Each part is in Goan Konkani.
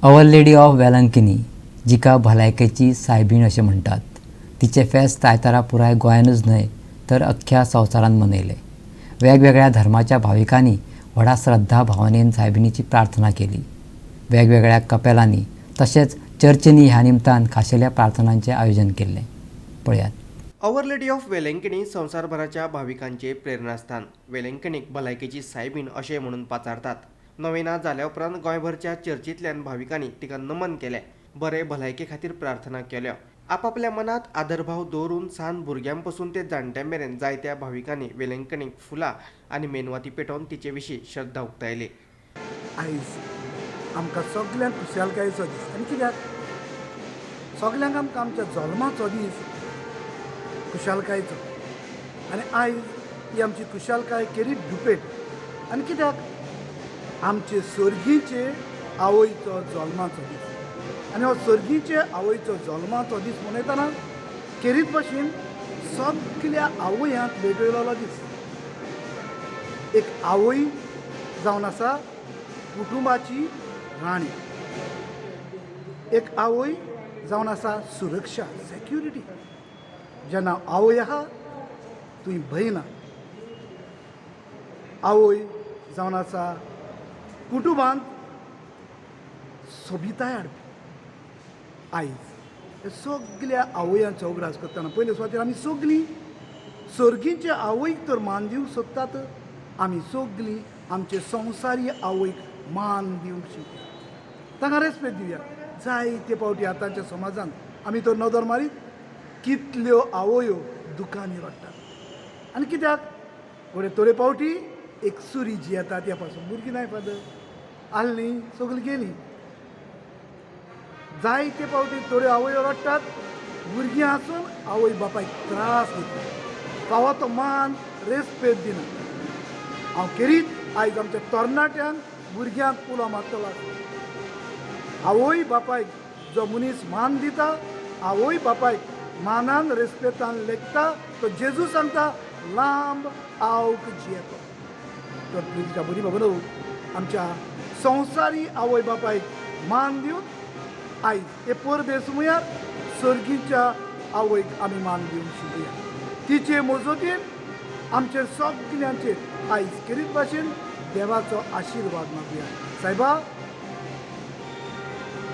Our lady of Velankanni जिका भलायकेची सायबीण अशें म्हणटात, तिचें फेस्त आयतारा पुराय गोंयानूच न्हय तर अख्ख्या संवसारांत मनयलें. वेगवेगळ्या धर्माच्या भाविकांनी व्हडा श्रद्धा भावनेन सायबिणीची प्रार्थना केली. वेगवेगळ्या कपेलांनी तशेंच चर्चींनी ह्या निमतान खाशेल्या प्रार्थनांचें आयोजन केल्लें. पळयात. Our lady of Velankanni संवसारभराच्या भाविकांचे प्रेरणास्थान. वेलंकणीक भलायकेची सायबीण अशें म्हणून पाचारतात. नोवेना जाल्या उपरांत गोंयभरच्या चर्चींतल्यान भाविकांनी तिका नमन केलें, बरे भलायके खातीर प्रार्थना केल्यो. आपापल्या मनांत आदरभाव दवरून सान भुरग्यां पसून ते जाणट्यां मेरेन जायत्या भाविकांनी वेलंकणीक फुलां आनी मेणवाती पेटोवन तिचे विशीं श्रद्धा उक्तायली. आयज आमकां सगल्यांक खुशालकायेचो दीस. आनी कित्याक सगल्यांक आमकां आमच्या जल्माचो दीस खुशालकायेचो. आनी आयज ही आमची खुशालकाय केरीत दुपेट. आनी कित्याक आमचे सर्गीचे आवयचो जल्माचो दीस. आनी हो सर्गीचे आवयचो जल्माचो दीस मनयतना खेरीत भाशेन सगल्या आवयांक भेटयलेलो दीस. एक आवय जावन आसा कुटुंबाची राणी, एक आवय जावन आसा सुरक्षा, सेक्युरिटी. जेन्ना आवय आहा तुवें भंय ना. आवय जावन आसा कुटुंबांत सोबिताय हाडपी. आयज हे सगल्या आवयांचो उगडास करतना पयले सुवातेर आमी सगलीं सर्गींचे आवयक तर मान दिवंक सोदतात, आमी सगलीं आमचे संवसारी आवयक मान दिवंक शिकया, तांकां रेस्पेद दिवया. जायते फावटी आतांच्या समाजांत आमी तर नदर मारीत कितल्यो आवयो दुकांनी रडटात. आनी कित्याक थोडे थोडे फावटी एक सुरी जी येता त्या पासून भुरगीं नाय फादर आहलीं, सगलीं गेलीं. जायते फावटी थोड्यो आवयो रडटात, भुरगीं आसून आवय बापायक त्रास दिता, फावो तो मान रेस्पेद दिना. हांव खेरीत आयज आमच्या तरणाट्यांक भुरग्यांक उलो मारतलो आसा, आवय बापायक जो मनीस मान दिता, आवय बापायक मानान रेस्पेतान लेखता, तो जेजू सांगता लांब आवक जियेतो. तर प्रितीच्या बरी बाबा आमच्या संवसारी आवय बापायक मान दिवन आयज हे परबे सुमयार सर्गीच्या आवयक आमी मान दिवन शिकया. तिचे मजतीन आमचे सगल्यांचेर आयज खेरीत भाशेन देवाचो आशिर्वाद मागुया. सायबा,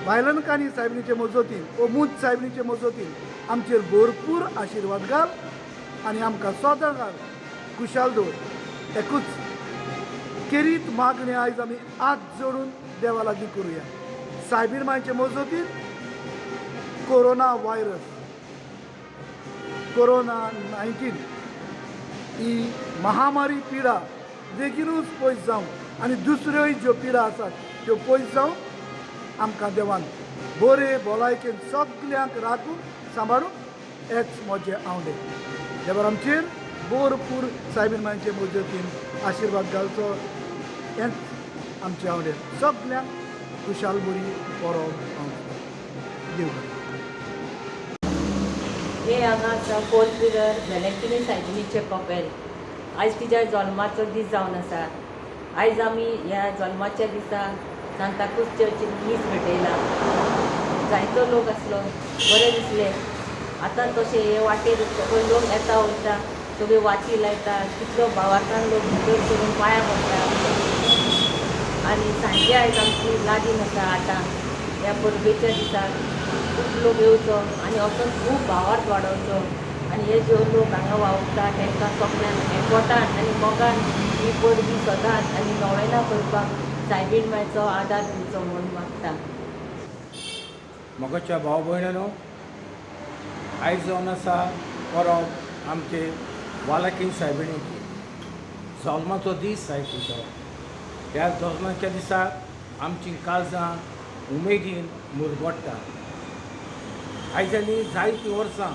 बायलनकांनी सायबिणीचे मजतीन ओ मूत सायबिणीचे मजतीन आमचेर भरपूर आशिर्वाद घाल आनी आमकां सदां घाल खुशाल दवर. एकूच खेरीत मागणें आयज आमी हात जोडून देवा लागीं करुया. सायबीण मांयचे मजतीन कोरोना व्हायरस, कोरोना 19 ही महामारी पिडा बेगीनूच पयस जावं आनी दुसऱ्योय ज्यो पिडा आसात त्यो पयस जावन आमकां देवान बरे भलायकेन सगल्यांक राखून सांबाळून हेच म्हजें आवडे. देवान आमचेर भरपूर सायबीण मांयचे मजतीन आशिर्वाद घालचो हेंच आमचें आवडे. सगल्यांक खुशाल बरी परब आवडे. देव बरें. हे हांगा आसा फोर्थ पिलर वेलंकिनी सायबिणीचें कपेल. आयज तिच्या जल्माचो दीस जावन आसा. आयज आमी ह्या जल्माच्या दिसा सांताक्रूज चर्चीन मीस भेटयला. जायतो लोक आसलो, बरें दिसलें. आतां तशें हे वाटेर सगळे लोक येता वयता, सगळ्यो वाती लायता, कितलो भावार्थान लोक भितर सरून पांयां पडटा. आनी सांजे आयज आमची लागीं आसा. आतां ह्या परबेच्या दिसा खूब लोक येवचो आनी वचून खूब भावार्थ वाडोवचो आनी हे ज्यो लोक हांगा वावुरता तांकां सगल्यांक एकवटान आनी मोगान ही परबी सदांच आनी नोवेनां करपाक सायबीण मायचो आदार दिवचो म्हूण मागता. मोगाच्या भाव भयणांनो, आयज जावन आसा परब आमचे वालाकीन सायबिणीची जल्माचो दीस. आयज तिचो ह्या जल्माच्या दिसाक आमची काळजां उमेदीन मुरगोडटा. आयज आनी जायतीं वर्सां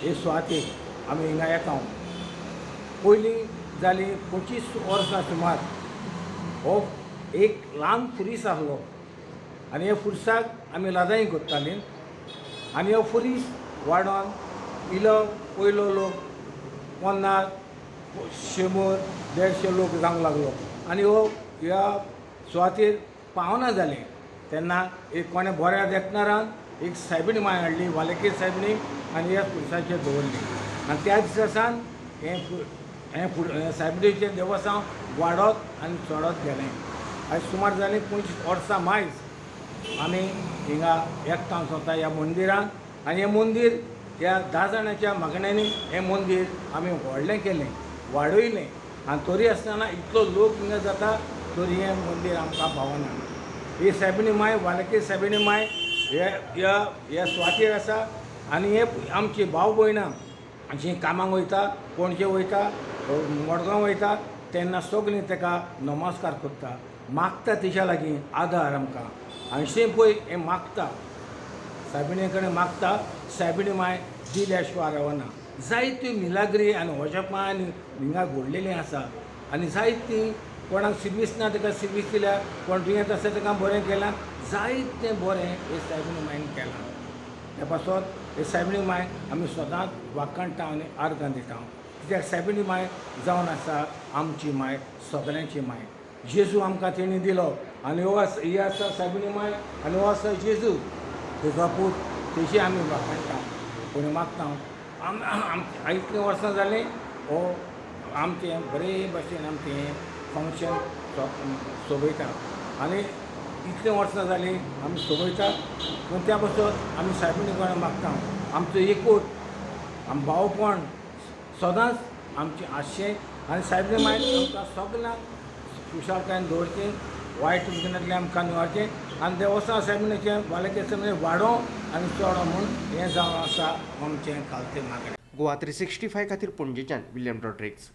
हे सुवातेर आमी हिंगा येता. पयलीं जालीं 25 वर्सां सुमार हो एक ल्हान खुरीस आहलो आनी ह्या खुरसाक आमी लादाई करतालीं आनी हो खुरीस वाडोन इलो पयलो लोक 50, 100, 150 लोक जावंक लागलो आनी हो ह्या सुवातेर पावना जालें. तेन्ना एक कोणें बऱ्या देखणारान एक सायबिणी माय हाडली, वालेकी सायबिणी, आनी ह्या पुरसाचेर दवरली. आनी त्या दिसा सावन हें हें फुड सायबिणीचें देवस्थान वाडत आनी चडत गेलें. आयज सुमार जालीं 25 वर्सां मायज आमी हिंगा एकठांय चलता ह्या मंदिरान. आनी हें मंदीर ह्या 10 जाणांच्या मागण्यांनी हें मंदीर आमी व्हडलें केलें, वाडयलें. आनी तरी आसतना इतलो लोक हिंगा जाता, तरी हें मंदीर आमकां पावना. ही सायबिणी माय, वालकी सायबिणी माय हे ह्या ह्या सुवातेर आसा. आनी हे आमची भाव भयणां जीं कामाक वयता, पणजे वयता, मडगांव वयता, तेन्ना सगळीं ताका नमस्कार करता, मागता तिच्या लागीं आदार आमकां. आनी शे पळय हें मागता, सायबिणी कडेन मागता, सायबिणी माय दिल्या शिवाय रावना. जायत्यो मिलाग्री आनी वजपां आनी हिंगा घडलेलीं आसा. आनी जायतीं कोणाक सिर्वीस ना ताका सिर्वीस दिल्या, कोण दुयेंत आसा ताका बरें केलां, जायतें बरें हे सायबिणी मायन केलां. त्या पासत हे सायबिणी माय आमी सदांच वाखाणटा आनी आर्गां दिता, कित्याक सायबिणी माय जावन आसा आमची माय, सगळ्यांची माय. जेजू आमकां तेणी दिलो. आनी हो आसा, ही आसा सायबिणी माय आनी हो आसा जेजू तेजो पूत, तेजी आमी वाखाणटा पूण मागता. आम इतलीं वर्सां जालीं हो आमचें बरे भशेन आमचें हें फंक्शन सोबयता. आनी इतलीं वर्सां जालीं आमी सोबयता. पूण त्या पासत आमी सायबिणी कडेन मागता, आमचो एकूट, आम भावपण सदांच आमचें आसचें. आनी सायबिणी मायन आमकां सगल्यांक खुशालकायेन दवरचें, वायट विघ्नांतल्यान आमकां निवारचें. आनी देवस्थान सायबिणीचें बालकें वाडोवं आनी चडोवं म्हूण हें जावन आसा आमचें खालतें मागणें. गोवा 365 खातीर पणजेच्यान विल्यम रॉड्रिग्स.